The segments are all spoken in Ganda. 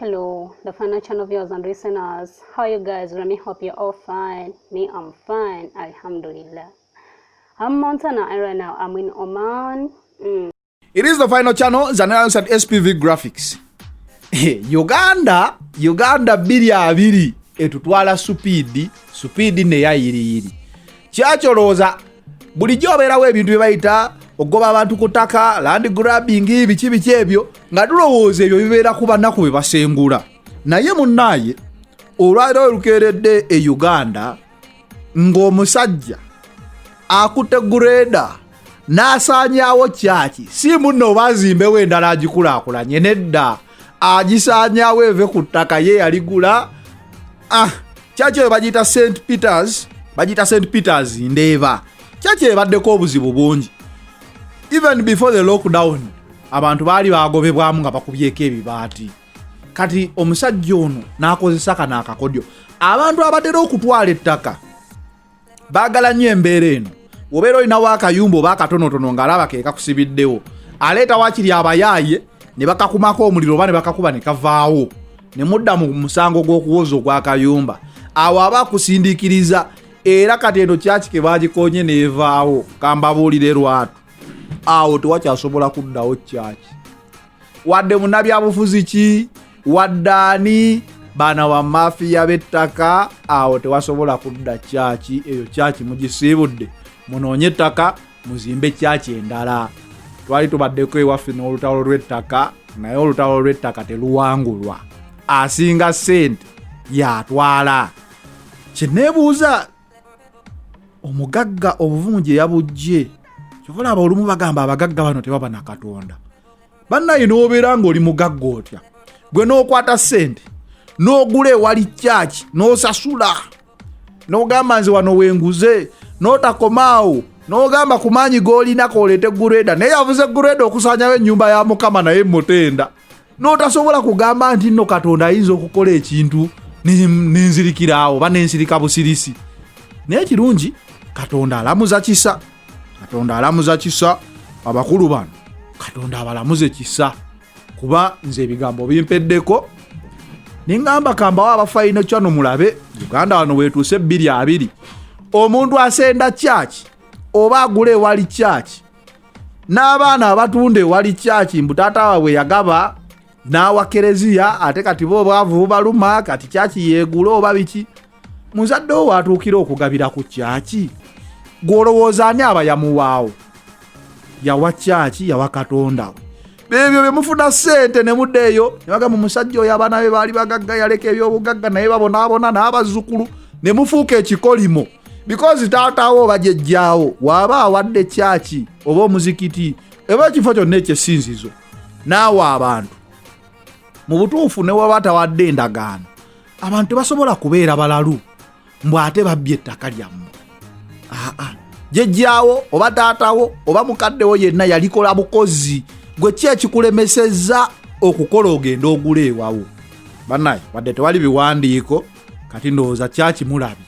Hello, the final channel viewers and listeners. How are you guys? Let me hope you're all fine. Me, I'm fine. Alhamdulillah. I'm Montana and right now I'm in Oman. It is the final channel Zanayos at SPV Graphics. Uganda, Uganda 2020 etutwala supiidi, supiidi neyayiriyiri. Kyakyolowooza bulijjo obeerawo ebintu bye bayita okugoba abantu ku ttaka, land grabbing, biki biki ebyo, nga tulowooza ebyo bibeera ku banaku be basengula. Naye munnaaye olwaleero olukeeredde e Uganda ng'omusajja akutte grader n'asaanyaawo kyaki, si munno oba azimbewo endala agikulaakulanye, nedda, agisaanyaawo eve ku ttaka ye yaligula. Ah, kyaki eyo bagiyita St Peters, bagiyita St Peters Ndeeba. Kyaki ebaddeko obuzibu bungi even before the lockdown, abantu baali bagobebwamu nga bakubyeko ebibaati. Kati omusajja ono n'akozesa kano akakodyo. Abantu abatera okutwala ettaka baagala nnyo embeera eno. Obeera olinawo akayumba oba akatonotono ng'alaba ke kakusibiddewo, aleeta wakiri abayaaye ne bakakumako omuliro oba ne bakakuba ne kavaawo, ne mudda mu musango gw'okuwoza ogw'akayumba. Awo aba akusindiikiriza. Era kati eno kyaki ke bagikonye n'evaawo. Kambabuulire lwatu, awo tewakyasobola kuddawo kyaki, wadde munnabyabufuzi ki, wadde ani, baana wa mafiya b'ettaka, awo tewasobola kudda kyaki. Eyo kyaki mugisiibudde, munoonye ettaka muzimbe kyaki endala. Twali tubaddeko ewaffe n'olutalo lw'ettaka, naye olutalo lw'ettaka teluwangulwa, asinga ssente yatwala. Kyeneebuuza, omugagga obuvumu gye yabujje, kyova olaba olumu bagamba abagagga bano tebaba na Katonda. Bannaye, n'obeera ng'oli mugagga otya gwe n'okwata ssente n'ogula ewali kyaki, n'osasula, n'ogamba nze wano wenguze, n'otakomaawo n'ogamba ku maanyi g'olina k'oleete grader, naye yavuze grader okusaanyawo ennyumba ya Mukama, naye mutenda n'otasobola kugamba nti nno Katonda ayinza okukola ekintu nenzirikiraawo oba nensirika busirisi. Naye kirungi, Katonda alamuza kisa, Katonda alamuza kisa. Abakulu bano Katonda abalamuze kisa, kuba nze ebigambo bimpeddeko neŋŋamba kambawo aba final channel mulabe Uganda wano wetuuse 2020. Omuntu asenda kyaki oba agula ewali kyaki, n'abaana abatunda ewali kyaki, mbu taata waabwe yagaba n'awa kereziya, ate kati bo obwavu bubaluma, kati kyaki yeegula oba biki. Muzadde wo waatuukira okugabira ku kyaki, gw'olowooza ani aba yamuwaawo? Yawa kyaki? Yawa Katonda we. Ebyo bye mufuna ssente ne mudda eyo ne bagamba omusajja oyo abaana be baali bagagga, yaleka ebyobugagga, naye babonaabona n'abazzukulu, ne mufuuka ekikolimo because taatawo oba jejjaawo waaba awadde kyaki oba omuzikiti oba ekifo kyonna ekyessinzizo naawe abantu mu butuufu ne waba tawadde endagaano, abantu tebasobola kubeera balalu mbu ate babbye ettaka lyammwe. Aa, jejjaawo oba taatawo oba mukaddewo yenna yalikola bukozi, gwe ki ekikulemesezza okukola ogenda ogula ewawo? Bannaye, wadde tewali biwandiiko, kati ndowooza kyakimulabye.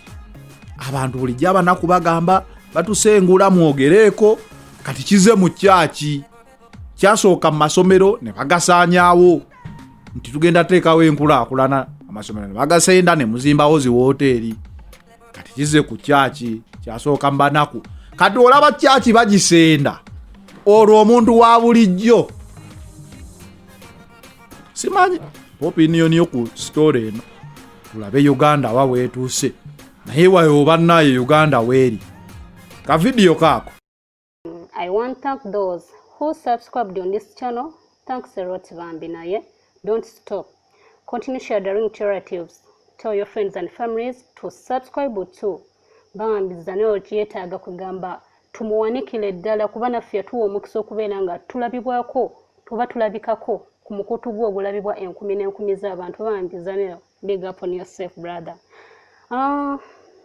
Abantu bulijjo abanaku bagamba batusengula, mwogereeko. Kati kize mu kyaki, kyasooka mu masomero ne bagasaanyaawo nti tugenda teekawo enkulaakulana, amasomero ne bagasenda ne muzimbawo zi wooteeri. Kati kize ku kyaki, kyasooka mu banaku, kati olaba kyaki bagisenda, olwo omuntu wa bulijjo simanyi opinion yo ku story eno. Tulabe Uganda wa weetuuse, naye wayo bannaye Uganda weeri ka vidiyo kaako. I want thank those who subscribed on this channel. Thanks a lot, bambi naye. Don't stop. Continue sharing to relatives. Tell your friends and families to subscribe too. Bambi Zanero kyetaaga kugamba tumuwanikire ddala, kuba naffe yatuwa omukisa okubeera nga tulabibwako tuba tulabikako ku mukutu gwe ogulabibwa enkumi n'enkumi z'abantu. Bambi Zanero, big up on yourself, brother. Ah,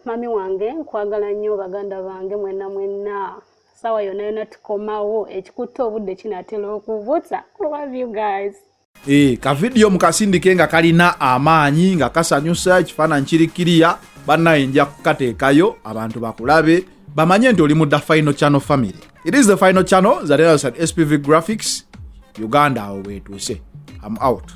mami wange, nkwagala nnyo. Baganda bange mwenna mwenna, saawa yonna yonna tukomawo, ekikutte obudde kinaatera okubuta. Love you guys. E, ka vidiyo mukasindike nga kalina amaanyi, nga kasanyusa, ekifaananyi kiri kiriya. Bannaye, nja kukateekayo abantu bakulabe, bamanye nti oli mu the final channel family. It is the final channel, Zareras at SPV Graphics. Uganda awo weetuuse. Am out.